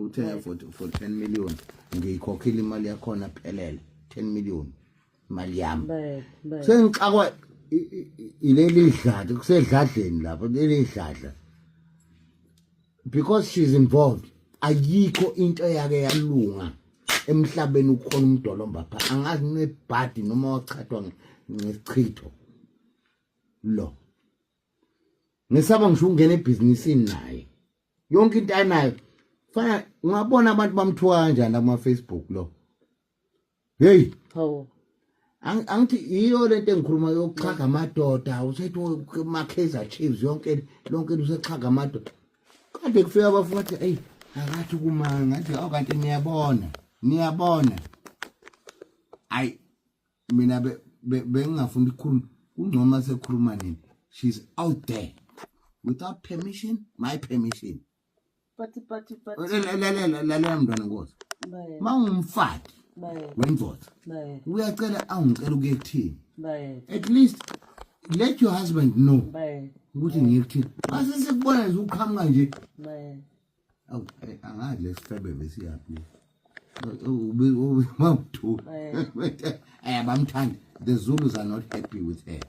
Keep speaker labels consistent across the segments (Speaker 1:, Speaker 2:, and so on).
Speaker 1: Uthenga for 10 million, ngiyikhokhile imali yakhona phelele, 10 million imali yami. Sengixakwa ileli dladla, kusedladleni lapho leli dladla, because she's involved. Ayikho into eyake yalunga emhlabeni. Ukhona umdolomba pha, angazi nebhadi noma wachathwa ngesichitho lo. Ngisaba ngisho ukungena ebhizinisini naye, yonke into anayo fana. Ungabona abantu bamthuka kanjani kuma Facebook lo. Hey.
Speaker 2: Hawu.
Speaker 1: Angithi iyo lento engikhuluma yokuxhaga amadoda, usethi ma Kaizer Chiefs yonke lonke usexhaga amadoda. Kade kufika abafuthi, hey, akathi kuma ngathi awu, kanti niyabona, niyabona. Ayi, mina bengingafuni ukukhuluma, kungcono sekhuluma nini. She's out there without permission, my permission.
Speaker 2: But
Speaker 1: Lalela, lalela mntwana nkosi. Mawungumfati wendoda, uyacela, awungicela ukuye kuthini. At least let your husband know ukuthi ngiye kuthini. Mase sikubona nje uqhamuka nje. Awu, angazi lesifebe besiyaphi. Mawuthu. Ayabamthanda. The Zulus are not happy with her.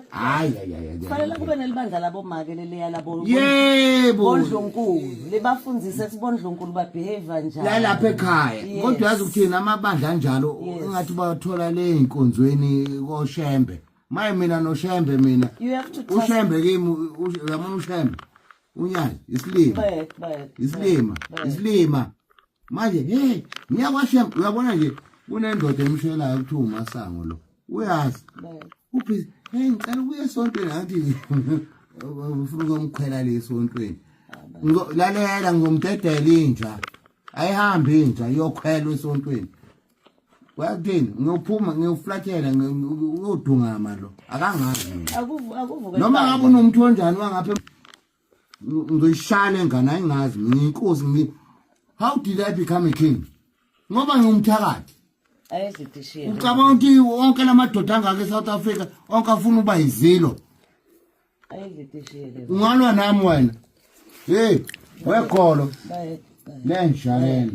Speaker 1: Hayi, hayi, hayi.
Speaker 2: Kufanele kube nelibandla labomake leliya labo.
Speaker 1: Yebo.
Speaker 2: Bondlunkulu libafundzise ukuthi bondlunkulu babehave kanjani.
Speaker 1: La lapha ekhaya. Kodwa yazi ukuthini, amabandla anjalo engathi bathola le inkonzweni koShembe. Maye mina noShembe mina.
Speaker 2: You have to trust.
Speaker 1: UShembe kimi, uyabona uShembe. Unyazi isilima. Isilima, isilima. Manje hey, ngiyakwashembe, uyabona nje kunendoda emshelayo kuthiwa uMasango lo. Uyazi. Uphi? Hey, ngicela ukuya esontweni, ngathi ufuna ukumkhwela le esontweni. Lalela, ngizomdedela inja. Ayihambi inja iyokhwelwa esontweni. Wayakuthini? Ngiyophuma ngiyoflathela, uyodungama lo. Akangazi mina.
Speaker 2: Akuvuke.
Speaker 1: Noma ngabe unomuntu onjani wangapha, ngizoyishaya le ngane, ayingazi mina inkosi ngi. How did I become a king? Ngoba ngingumthakathi.
Speaker 2: Ayizidishile.
Speaker 1: Ucabanga ukuthi wonke lamadoda angaka eSouth Africa onke afuna uba yizilo.
Speaker 2: Ayizidishile.
Speaker 1: Ungalwa nami wena. Hey, wegolo. Lenja lena.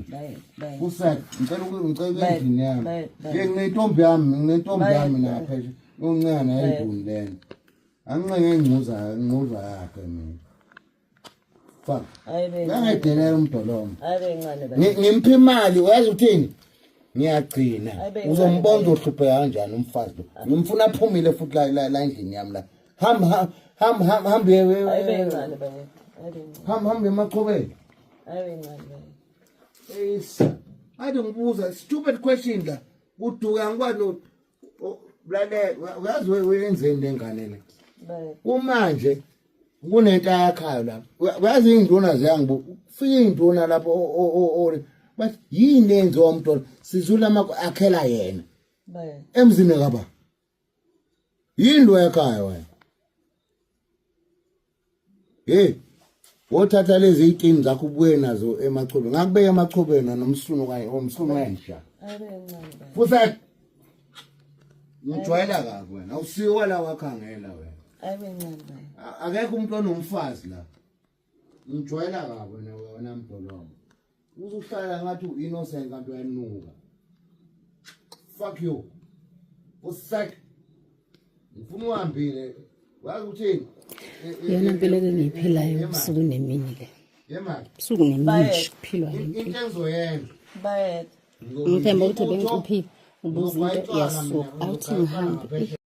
Speaker 1: Usek, ngicela ngicela endlini yami. Hey, nginentombi yami, nginentombi yami napha nje. Uncane ayinduni lena. Anginqenge ingquza, ingquza yakhe mina. Fuck. Ngangedelela umdolomba. Ngimphi imali, uyazi uthini? Ngiyagcina. Uzombona uzohlupheka kanjani umfazi lo. Ngimfuna aphumile futhi la la endlini yami la. Hamba, hamba, hamba, hamba. Hamba, hamba emachobeni. Eyisa. Ade ngibuza stupid question la. Kuduka ngikwazi lalela, uyazi wenzeni lengane le. Kumanje kunento ayakhayo lapho, uyazi iy'nduna ziyangibu kufika iy'nduna lapho, bathi yini enziwa umntwana sizula akhela yena emzini kaba yini lo yakhayo wena. Hey, wothatha lezi iy'tini zakho ubuye nazo emachobeni, ngakubeka emachobeni nomsunu kanye omsunu wenja futhi ngijwayela kabi wena, awusiwa la wakhangela wena. Akekho umuntu onomfazi la, ngijwayela kabi wena, wena mdolomba, uzuhlala ngathi u-innocent kanti uyanuka. Fuck you, usak ngifuna uhambile, wazi ukuthini.
Speaker 3: Iyona mpilo ke ngiyiphilayo ubusuku nemini le. Ubusuku nemini nje kuphilwa le
Speaker 1: into
Speaker 3: mpilo.
Speaker 1: Engizoyenza
Speaker 3: Ngithemba ukuthi bengicuphile, ubuza into iyasuka, awuthi ngihambe.